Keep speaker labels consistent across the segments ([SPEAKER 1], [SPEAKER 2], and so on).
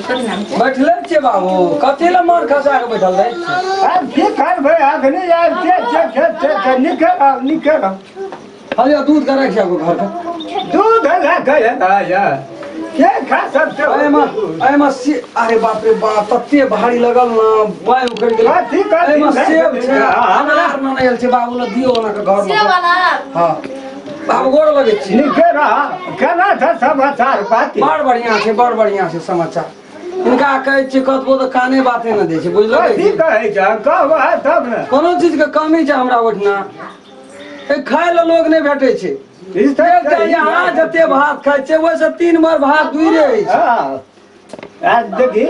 [SPEAKER 1] कथी नाम छै
[SPEAKER 2] बैठले छियै बाबू कथी लए मन खसा के बैठल रहै छियै
[SPEAKER 3] आब की करबै अखनी आब के के के के के निकल आब निकल
[SPEAKER 2] हलिया दूध के राखि आबू घर पर
[SPEAKER 3] दूध लए के एलै के खा सकते हो
[SPEAKER 2] एहिमे एहिमे से अरे बाप रे बाप तते भारी लगल ना बाँहि उखड़ि गेल
[SPEAKER 3] कथी कथी
[SPEAKER 2] एहिमे सेब छै
[SPEAKER 3] हाँ।
[SPEAKER 2] अनार ने आयल छै बाबू लए दियौ ओना के घर मे
[SPEAKER 1] से वाला
[SPEAKER 2] हँ बाबू गोर लगै छी
[SPEAKER 3] नीके रह केना छै समाचार पाती
[SPEAKER 2] बड़ बढ़िआँ छै बड़ बढ़िआँ छै समाचार हिनका कहै छियै कतबो तऽ काने बाते ने दै छै बुझलो
[SPEAKER 3] कथी कहै छै कहबह तब ने
[SPEAKER 2] कोनो चीजके कमी छै हमरा ओहिठिना ए, खाय लए लोग नहि भेटै छै
[SPEAKER 3] ई तऽ
[SPEAKER 2] एकटा यहाँ जते भात खाइ छै ओहिसँ तीन बार भात दूरे अछि
[SPEAKER 3] हाँ। आ देखी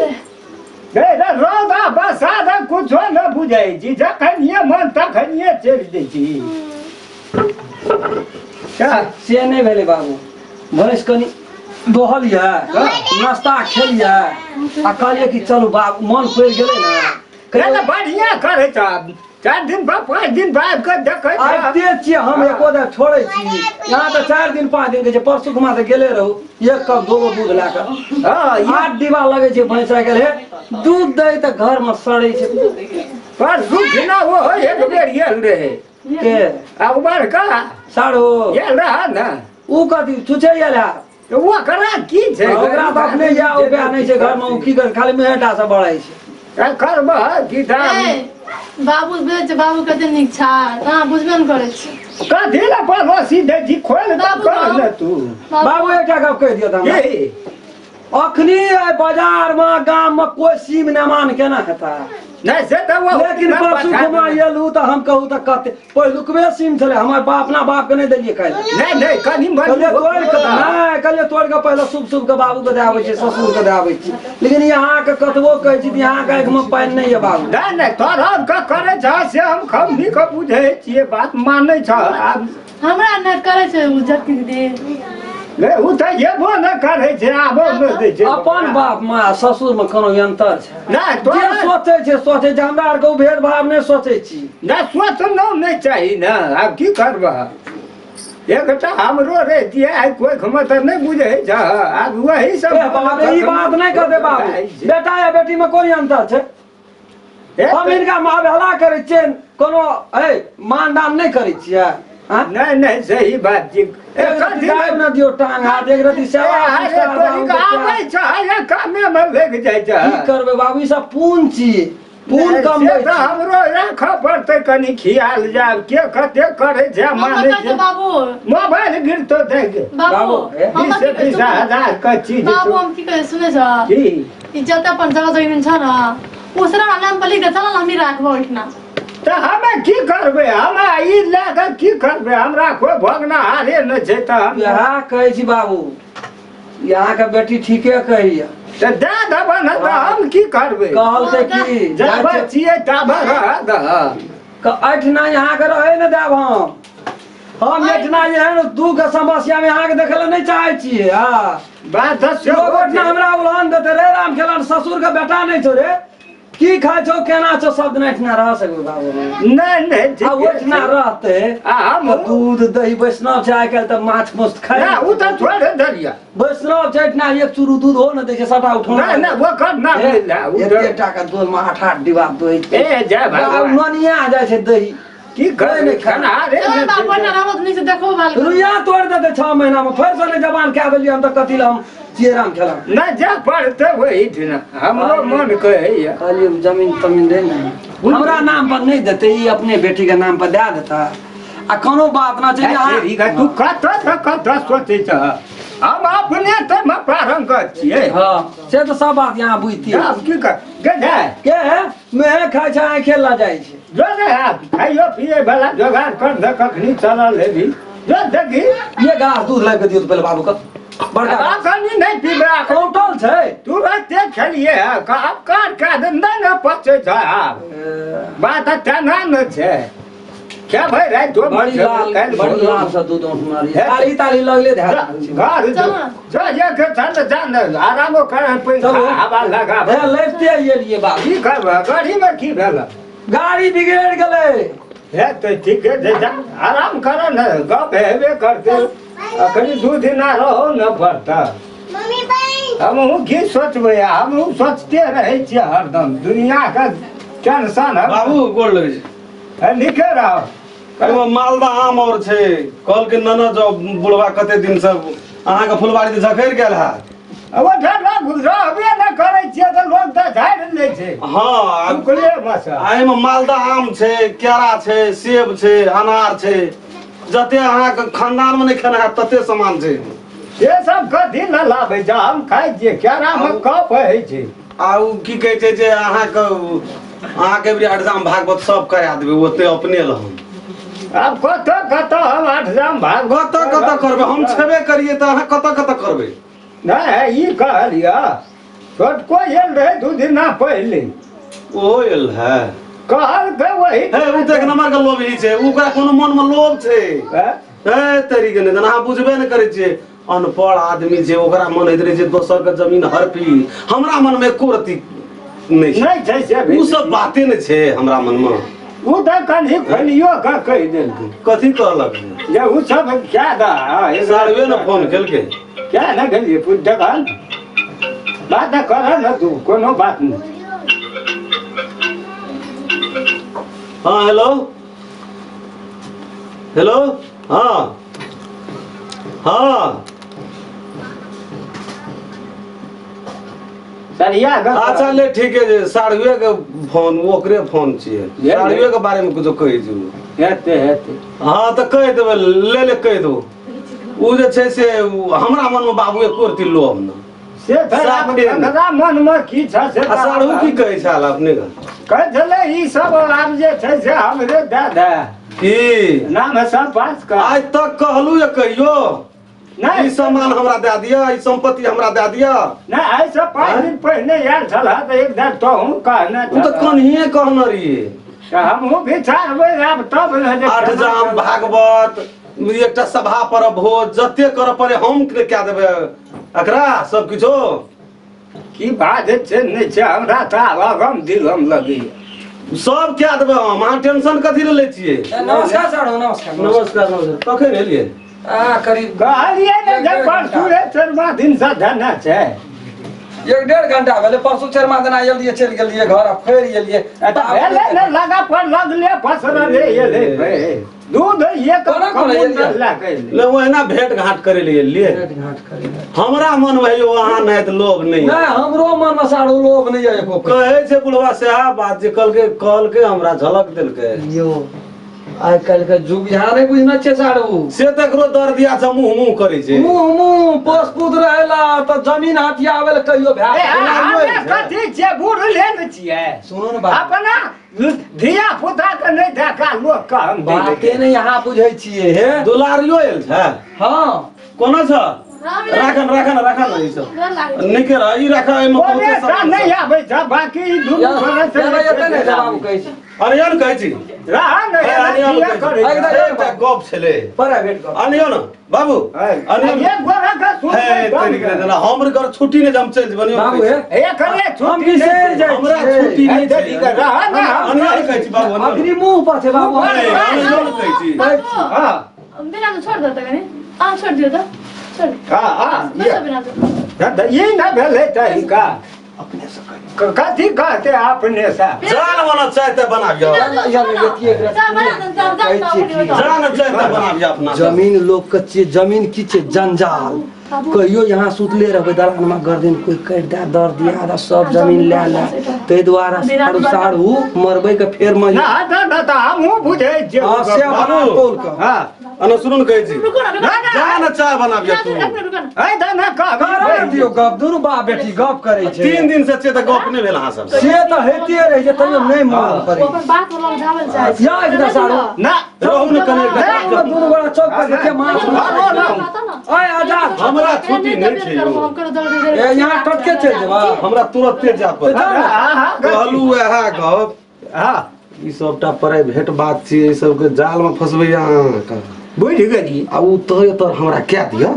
[SPEAKER 3] गे रे रौदा बसात कुछो न बुझै छी जखनिये मन तखनिये चलि दै छी क्या?
[SPEAKER 2] से नहि भेलै बाबू भैंस कनि दोहल यऽ नाश्ता खेलियै आ कहलियै कि चलू बाबू मन पड़ि गेलै ने
[SPEAKER 3] नहि तऽ बढ़िआँ करै छ चारि दिन बाद पाँच दिन बाद कऽ देखै छ
[SPEAKER 2] आबिते छियै हम एको दिन छोड़ै छी यहाँ तऽ 4 दिन 5 दिन के छै परसू खुमा तऽ गेले रहू एक कप दो गो दूध लए कऽ
[SPEAKER 3] हँ ई
[SPEAKER 2] 8 डिब्बा लगै छै भैंस आइ काल्हि हे दूध दै तऽ घरमे सड़ै छै
[SPEAKER 3] परसू खिना ओहो एक बेर गेल रहै
[SPEAKER 2] के
[SPEAKER 3] आ ओ बड़का
[SPEAKER 2] साढ़ो
[SPEAKER 3] गेल रह ने
[SPEAKER 2] उ कथी छुछै आयल है
[SPEAKER 3] तऽ ओकरा की छै
[SPEAKER 2] ओकरा तऽ अपने या उपाय नहि छै घरमे ओ की कर खाली मुँहेटा से बढ़ै छै
[SPEAKER 3] करबह की दाम
[SPEAKER 1] ए, बाबू बेच बाबू कते नीक छै अहाँ बुझबे ने करै छी
[SPEAKER 3] कथी लए पड़ोसी दै छी खोलि कऽ
[SPEAKER 1] बाबू
[SPEAKER 3] कह ने तू
[SPEAKER 2] बाबू एकटा गप कहि दिअ तऽ हमरा
[SPEAKER 3] की
[SPEAKER 2] अखनी एहि बाजारमे गाममे कोइ सीम नेमान केना हेता
[SPEAKER 3] नहि से तऽ ओ
[SPEAKER 2] लेकिन परसू खुमा एलू तऽ हम कहू तऽ कते पहिलुकबे सीम छलै हमर बाप अपना बाप के नहि देलियै काल्हि
[SPEAKER 3] नहि नहि कनि मनि
[SPEAKER 2] कहलियै तोड़ि कऽ नहि कहलियै तोड़ि कऽ पहिले शुभ शुभ के बाबू के दए आबै छियै ससुर के दए आबै छियै लेकिन अहाँके कतबो कहै छी तऽ अहाँके आँखिमे पानि नहि यऽ बाबू
[SPEAKER 3] नहि नहि तोरा के करै छह से हम खमनी के बुझै छियै बात मानै छह आब
[SPEAKER 1] हमरा नहि करै छै ओ जटकी दीदी
[SPEAKER 3] नहि ओ तऽ एबो नहि करै छै आबो नहि दै छै
[SPEAKER 2] अपन बाप माँ आ ससुर मे कोनो अंतर छै
[SPEAKER 3] नहि
[SPEAKER 2] जे
[SPEAKER 3] तोरा
[SPEAKER 2] सोचै छै सोचै छै हमरा आरके ओ भेदभाव नहि सोचै छी
[SPEAKER 3] नहि सोचनो नहि चाही ने आब की करबह एकटा हमरो रहितियै आइ कोखमे तऽ नहि बुझै छह आब वही सब
[SPEAKER 2] ए बाप रे, ई बात नहि कहते बाबू बेटा या बेटी मे कोन अंतर छै हम हिनका मावेला करै छियै कोनो ए मानदान नहि करै छियै आँय?
[SPEAKER 3] नहि नहि सही बात छै
[SPEAKER 2] एक रत्ती दाबि न दियौ टांग हाथ एक रत्ती सेवा
[SPEAKER 3] अरे तोरी के आबै छह या कामे मे लागि जाइ छह
[SPEAKER 2] की करबै बाबू ई सब पून छी पून कमबै
[SPEAKER 3] से तऽ
[SPEAKER 2] छी
[SPEAKER 3] हमरो राखऽ पड़तै कनि खियाल जायब के कते करै छै
[SPEAKER 1] हमर
[SPEAKER 3] मानै
[SPEAKER 1] कहै छै
[SPEAKER 3] छै
[SPEAKER 1] बाबू
[SPEAKER 3] मोबाइल गिरतो देख
[SPEAKER 1] बाबू
[SPEAKER 2] बाबू, ए?
[SPEAKER 1] हमर
[SPEAKER 3] बीस
[SPEAKER 1] की कहै
[SPEAKER 3] बीस
[SPEAKER 1] छै?
[SPEAKER 3] हजार के चीज
[SPEAKER 1] बाबू हम की कहै सुनै छ
[SPEAKER 3] की
[SPEAKER 1] ई जते अपन जगह जमीन छ न उसरा नाम पर लिख दे चल हमी राखबो ओहिठिना
[SPEAKER 3] तऽ हमे की करबै हमे ई लए कऽ की करबै हमरा कोइ भोगनहारे नहि छै तऽ हम
[SPEAKER 2] इएह कहै छी बाबू अहाँके बेटी ठीके कहैया
[SPEAKER 3] तऽ दए देबै ने तऽ हम की करबै
[SPEAKER 2] कहलकै की
[SPEAKER 3] जाबे छियै ताबे रहऽ दहऽ
[SPEAKER 2] एहिठिना अहाँके रहै ने देब हम हम एहिठिना एहन दुःख समस्या मे अहाँके देखै लए नहि चाहै छियै हँ
[SPEAKER 3] बात तऽ सेहो
[SPEAKER 2] लोग ओहिठिना हमरा उलहन देतै रे राम खेलन ससुर के बेटा नहि छौ रे की खाइ छौ केना छौ सब दिन एहिठिना रह सकबै बाबू हम।
[SPEAKER 3] नहि नहि
[SPEAKER 2] आ
[SPEAKER 3] ठीके
[SPEAKER 2] ओहिठिना
[SPEAKER 3] छै।
[SPEAKER 2] रहतै
[SPEAKER 3] आ हम
[SPEAKER 2] तऽ दूध दही वैष्णव छै आइ काल्हि तऽ माछ मांस खाइ
[SPEAKER 3] नहि ओ तऽ छोड़ि देलियै
[SPEAKER 2] वैष्णव छै एहिठिना एक चूरू दूध हो ने दै छै सबटा उठौना
[SPEAKER 3] नहि नहि ओकर ना मिललै ओ
[SPEAKER 2] एते
[SPEAKER 3] तऽ
[SPEAKER 2] टाका दूध मे 8 8 डिब्बा दही
[SPEAKER 3] ए जय
[SPEAKER 2] आब
[SPEAKER 3] भगवान
[SPEAKER 2] ननिया जाइ छै दही
[SPEAKER 3] की करबै
[SPEAKER 2] नहि खाना।
[SPEAKER 3] खेनहारे
[SPEAKER 1] चल
[SPEAKER 3] नहि
[SPEAKER 1] बाबू
[SPEAKER 3] छै।
[SPEAKER 1] ओहिठिना रहबो तऽ नीक से देखबो भाल करबो।
[SPEAKER 2] रुइया तोड़ि देतै 6 महीना मे फेर से नहि जवान कए देलियै हम तऽ कथी लए हम छियै राम खेला
[SPEAKER 3] नहि जाय पड़तै ओहिठिना हमरो मन कहैया
[SPEAKER 2] कहलियै जमीन तमीन रहै ने हमरा नाम पर नहि देतै ई अपने बेटी के नाम पर दए देता आ कोनो बात ना छै जे अहाँ
[SPEAKER 3] तेरी तू कतऽ से कतऽ सोचै छह हम अपने तऽ मे पारंगत छियै
[SPEAKER 2] हाँ से तऽ सब बात यहाँ बुझती
[SPEAKER 3] आब की कर के जाय
[SPEAKER 2] के है मेहे खाइ छै आँखे ला जाइ छै
[SPEAKER 3] जो ने आब खाइयो पिए वाला जोगाड़ कर दे कखनी चलल हेबी जो देखी
[SPEAKER 2] ये घास दूध लाबि कऽ दियौ तऽ पहिले बाबू के बड़का
[SPEAKER 3] आब कनी नहि पीबै एखन।
[SPEAKER 2] कौटल छै
[SPEAKER 3] तुरते खेलियै हँ आब कार कए दिन नहि ने पचै छै आब बात तेना ने छै खेबै रातिओ मे
[SPEAKER 2] बड़ी
[SPEAKER 3] खेबै,
[SPEAKER 2] लाल
[SPEAKER 3] काल्हि
[SPEAKER 2] बड़ी
[SPEAKER 3] भोरो।
[SPEAKER 2] लाल से दूध औंटना रही ताली ताली लगले धए रहल छै।
[SPEAKER 3] घर
[SPEAKER 1] चल ना।
[SPEAKER 3] जो एक चल जा ने आरामो कर पैसा
[SPEAKER 2] चलू।
[SPEAKER 3] हवा लगा
[SPEAKER 2] हे लैबते एलियै बाबू
[SPEAKER 3] की करबै गाड़ी में की भेल
[SPEAKER 2] गाड़ी बिगड़ि गेलै
[SPEAKER 3] हे तऽ ठीके छै जा आराम कर ने गप हेबे करते अखनी 2 दिना रहो ने पड़ता
[SPEAKER 4] मम्मी बहन
[SPEAKER 3] हमहूँ की सोचबै हमहूँ सोचते रहै छियै हरदम दुनियाके टेंशन हम
[SPEAKER 4] बाबू गोर लगै छै
[SPEAKER 3] हे, नीके रहो
[SPEAKER 4] एहिमे मालदह आम और छै कहलकै ननद जाउ बुढ़वा कते दिन से अहाँके फुलबाड़ी तऽ झखड़ि गेल हैत
[SPEAKER 3] अब ओठा रहबे नहि करै छियै तऽ लोक तऽ झाड़ि लै छै
[SPEAKER 4] हँ
[SPEAKER 3] ओकरे बस
[SPEAKER 4] आ एहिमे मालदह आम छै केरा छै सेब छै अनार छै जते अहाँके खानदानमे नहि खेना हैत तते सामान छै
[SPEAKER 3] से सब कथी लए लाबै छै हम खाइ छियै केरामे कफ होइ छै
[SPEAKER 4] आ ओ की कहै छै जे अहाँके अहाँके भी अठजाम भागवत सब करा देबै ओते अपने लहम
[SPEAKER 3] आब कतऽ कतऽ हम अठजाम भागवत
[SPEAKER 4] कतऽ कतऽ करबै हम छेबे करियै तऽ अहाँ कतऽ कतऽ करबै
[SPEAKER 3] नहि ई कहलियै छोटको आयल रहै दू दिना पहिले
[SPEAKER 4] ओहो एल है
[SPEAKER 3] कहलकै वही
[SPEAKER 4] हे ओ तऽ एक नंबर के लोभी छै ओकरा कोनो मन मे लोभ छै
[SPEAKER 3] हैं?
[SPEAKER 4] हे तरीके नहि अहाँ बुझबे नहि करै छियै अनपढ़ आदमी छै ओकरा मन होइत रहै छै दोसर के जमीन हड़पी हमरा मन मे एको रत्ती नहि छै
[SPEAKER 3] नहि छै से भी
[SPEAKER 4] ओ सब बाते नहि छै हमरा मन मे
[SPEAKER 3] ओ तऽ कनि खोलियो कऽ कहि देलकै
[SPEAKER 4] कथी कहलक
[SPEAKER 3] जे ओ सब क्या दा
[SPEAKER 4] साढ़े ने फोन केलकै
[SPEAKER 3] क्या ने गेलियै पूछ देखल बात कर ने तू कोनो बात नहि
[SPEAKER 4] हाँ हेलो हेलो हाँ हाँ
[SPEAKER 3] सरिया गप
[SPEAKER 4] अच्छा ले ठीक है जे साढ़ुए के फोन ओकरे फोन छियै
[SPEAKER 3] ये
[SPEAKER 4] साढ़ुए के बारे में कुछो कहै छै उ।
[SPEAKER 3] हेतै हेतै
[SPEAKER 4] हाँ तऽ कहि देबै ले ले कहि देबो ओ जे छै से उ हमरा मनमे बाबू एको रत्ती लोभ न
[SPEAKER 3] से तऽ आब
[SPEAKER 4] साफे नहि।
[SPEAKER 3] हमरा मनमे की छै से
[SPEAKER 4] आ साढ़ू की कहै छल अपने के
[SPEAKER 3] कहै छलै ई सब आब जे छै से हमरे दए दे
[SPEAKER 4] की
[SPEAKER 3] नाम सब पास कर
[SPEAKER 4] आइ तक कहलू जे कहियो
[SPEAKER 3] नहि
[SPEAKER 4] ई सामान हमरा दए दिअ ई संपत्ति हमरा दए दिअ
[SPEAKER 3] नहि आइसँ 5 दिन पहिने आयल छल तऽ एक दिन तोहूँ कहने
[SPEAKER 4] ओ तऽ
[SPEAKER 3] छलह।
[SPEAKER 4] कन्हिए कहने रहियै
[SPEAKER 3] तऽ हमहूँ विचारबै आब तब ने जे
[SPEAKER 4] आठ
[SPEAKER 3] केना
[SPEAKER 4] जाम
[SPEAKER 3] करबै।
[SPEAKER 4] भागवत एकटा सभा पर भोज जते करऽ पड़े हम कए देबै एकरा सब किछो
[SPEAKER 3] की बात छै नहि छै हमरा तऽ आब अगम दिलम लगैया
[SPEAKER 4] सब कए देबै हम अहाँ टेंशन कथी लए लै छियै
[SPEAKER 2] नमस्कार सर नमस्कार
[SPEAKER 4] नमस्कार नमस्कार कखन एलियै
[SPEAKER 2] आ करीब
[SPEAKER 3] कहलियै ने जे परसुए चरमा दिनसँ धना छै
[SPEAKER 2] 1-1.5 घंटा भेलै परसू चरमा दिना एलियै चलि गेलियै घर आ फेर एलियै
[SPEAKER 3] तऽ भेलै ने लगा पर लगले पसरले एलै फेर। दूध एक
[SPEAKER 2] कोना कोना एलियै?
[SPEAKER 3] लए कऽ एलै।
[SPEAKER 4] ले ओहिना भेंट घाट करे ले एलियै
[SPEAKER 2] भेंट घाट करै लए।
[SPEAKER 4] हमरा मन में यौ अहाँ नहि तऽ लोभ नहि
[SPEAKER 2] नहि हमरो मन मे सारू लोभ नहि यऽ एको पैसा।
[SPEAKER 4] कहै छै बुढ़वा सएह बात जे कहलकै कहलकै हमरा झलक देलकै
[SPEAKER 2] यौ आइ काल्हि के जुग यहाँ नहि बुझने छियै सारू
[SPEAKER 4] से तऽ एकरो दर्द या छै मुँह मुँह करै छै
[SPEAKER 2] मुँह मुँह पोसपुत रहेला तऽ जमीन हथियाबै लए कहियो
[SPEAKER 3] ए,
[SPEAKER 2] भए
[SPEAKER 3] हमे कथी छियै बूढ़ लेने छियै
[SPEAKER 2] सुनू ने बात
[SPEAKER 3] अपना धिया पुता के नहि देखा लोक के हम
[SPEAKER 2] बाते नहि अहाँ बुझै छियै हे
[SPEAKER 4] दुलारियो आयल छै
[SPEAKER 2] हँ
[SPEAKER 4] कोना छ राखन राखन राखन ई सब नीके रह ई राख एहिमे बहुते
[SPEAKER 3] कोने
[SPEAKER 4] सामान
[SPEAKER 3] नहि
[SPEAKER 4] छै।
[SPEAKER 3] आबै छ बाकी ई दुनू
[SPEAKER 2] या-
[SPEAKER 3] गोरे से
[SPEAKER 2] या एतै ने जवाब कहै छी
[SPEAKER 4] अनियो ने कहै छी
[SPEAKER 3] रह ने
[SPEAKER 4] ए,
[SPEAKER 3] एना
[SPEAKER 4] अनियो ने
[SPEAKER 3] किया
[SPEAKER 4] कहै छी।
[SPEAKER 3] करै
[SPEAKER 2] एकदम-
[SPEAKER 3] छै?
[SPEAKER 4] एकटा गप छलै
[SPEAKER 2] प्राइवेट गप
[SPEAKER 4] अनियो ने बाबू अनियो ने
[SPEAKER 3] एक गोरा के सुन
[SPEAKER 4] हे तोरी के देना हमर घर छुट्टी नहि जे हम चलि जेबै अनियो ने
[SPEAKER 2] बाबू
[SPEAKER 4] कहै
[SPEAKER 2] हे
[SPEAKER 4] छी।
[SPEAKER 3] एकरे
[SPEAKER 2] हम
[SPEAKER 3] छुट्टी
[SPEAKER 2] बिसरि जाइ
[SPEAKER 4] हमरा
[SPEAKER 2] छियै।
[SPEAKER 4] छुट्टी नहि छै
[SPEAKER 3] रह ने हम
[SPEAKER 4] अनियो ने कहै छी बाबू अनियो ने।
[SPEAKER 2] अग्नि मुँह पर छै बाबू
[SPEAKER 4] हे, अनियो ने कहै छी
[SPEAKER 1] बाबू
[SPEAKER 3] हाँ
[SPEAKER 1] बिना तो छोड़ दो त कनी आ छोड़ दियो त छोड़
[SPEAKER 3] हाँ हाँ
[SPEAKER 1] बस बिना तो
[SPEAKER 3] ये ई नहि भेलै तऽ ई का अपने से कथी कहते अपने से
[SPEAKER 4] जान वाला चाय तऽ बनाबियौ
[SPEAKER 1] चाय बना दे चाय
[SPEAKER 2] कहै छियै की?
[SPEAKER 4] जान चाय तऽ बनाबियौ अपना
[SPEAKER 2] जमीन लोक के छियै जमीन की छै जंजाल कहियो यहाँ सुतले रहबै दलान में गर्दन कोई काटि दे दर दिया दे सब जमीन लए ले ताहि दुआरे सारू सारू मरबै के फेर मर
[SPEAKER 3] ना ना ना तऽ हमहूँ बुझै छियै
[SPEAKER 2] हाँ से बना तोल के
[SPEAKER 3] हाँ
[SPEAKER 4] अना सुनू ने कहै छी
[SPEAKER 1] रुको ना रुको
[SPEAKER 3] ना ना
[SPEAKER 4] जा ने चाय बनाबियौ तू
[SPEAKER 1] एक मिनट रुको ना
[SPEAKER 3] ऐ तऽ ना
[SPEAKER 2] करा
[SPEAKER 3] कहबी
[SPEAKER 2] दियौ गप दुनू बाप बेटी गप करै छै
[SPEAKER 4] 3 दिन से छियै तऽ गप नहि भेल अहाँ सब
[SPEAKER 2] से तऽ होइते रहै छै तैयो नहि मन करै
[SPEAKER 1] ओ अपन बात वाला उठावल चाहे छै
[SPEAKER 2] या एकटा सारू
[SPEAKER 3] ना
[SPEAKER 4] रहू ने कने
[SPEAKER 2] दुनू दुनू गोरा चौक पर देखिए माछ
[SPEAKER 1] हाँ,
[SPEAKER 2] ओए आजाद
[SPEAKER 4] हमरा छुट्टी नहि छै यौ।
[SPEAKER 2] ए, यहाँ टटके चलि जेबा।
[SPEAKER 4] हमरा तुरते जाय पड़त
[SPEAKER 3] हाँ हाँ
[SPEAKER 4] कहलू वएह गप
[SPEAKER 3] हाँ
[SPEAKER 4] ई सबटा प्राइवेट बात छियै ई सबके जालमे फंसबै अहाँके
[SPEAKER 3] बुझि गेली
[SPEAKER 4] आ उ तर तर हमरा कए दिअ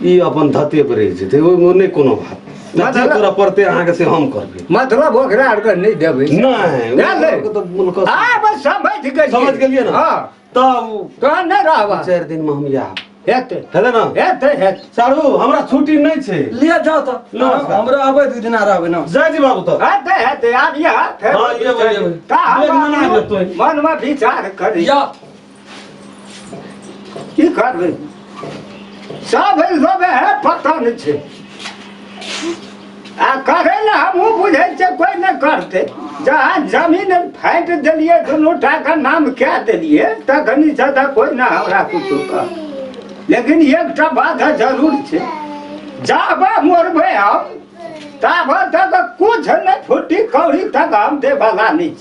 [SPEAKER 4] ई अपन धते पर रहि जेतै ओहिमे नहि कोनो बात नहि जे करऽ पड़तै अहाँके से हम करबै
[SPEAKER 3] मतलब ओकरा आरके नहि देबै
[SPEAKER 4] नहि
[SPEAKER 3] नहि ले।
[SPEAKER 4] ओकरा तऽ हुनकर
[SPEAKER 3] आ बस समझ गेलियै
[SPEAKER 4] समझ गेलियै ने
[SPEAKER 3] हाँ
[SPEAKER 4] तब
[SPEAKER 3] तोहन नहि रहबा
[SPEAKER 4] 4 दिनमे हम आयब
[SPEAKER 3] हेतै।
[SPEAKER 4] हेतै ने?
[SPEAKER 3] हेतै, हेतै।
[SPEAKER 4] साढ़ू, हमरा छुट्टी नहि छै।
[SPEAKER 2] लिअ, जाउ तऽ।
[SPEAKER 4] नमस्कार।
[SPEAKER 2] हमरो अबै 2 दिना रहबै ने।
[SPEAKER 4] जय जी बाबू तऽ।
[SPEAKER 3] हेतै, हेतै, आब यह फेर।
[SPEAKER 4] हँ, एबै, एबै।
[SPEAKER 3] तऽ हम
[SPEAKER 4] एक महीना जेतै।
[SPEAKER 3] मनमे विचार करी।
[SPEAKER 2] या।
[SPEAKER 3] की करबै, सब लोग है, पता नहि छै। आ करै लए हमहूँ बुझै छियै, कोइ नहि करतै। जहाँ जमीन फाटि देलियै, दुनू टाके नाम कए देलियै, तखनी से तऽ कोइ नहि हमरा किछो कह। लेकिन एकटा बात जरूर छै, जाबे मरबै हम ताबे तक कुछ नहि, फुटी कौड़ी तक हम देवला नहि छी।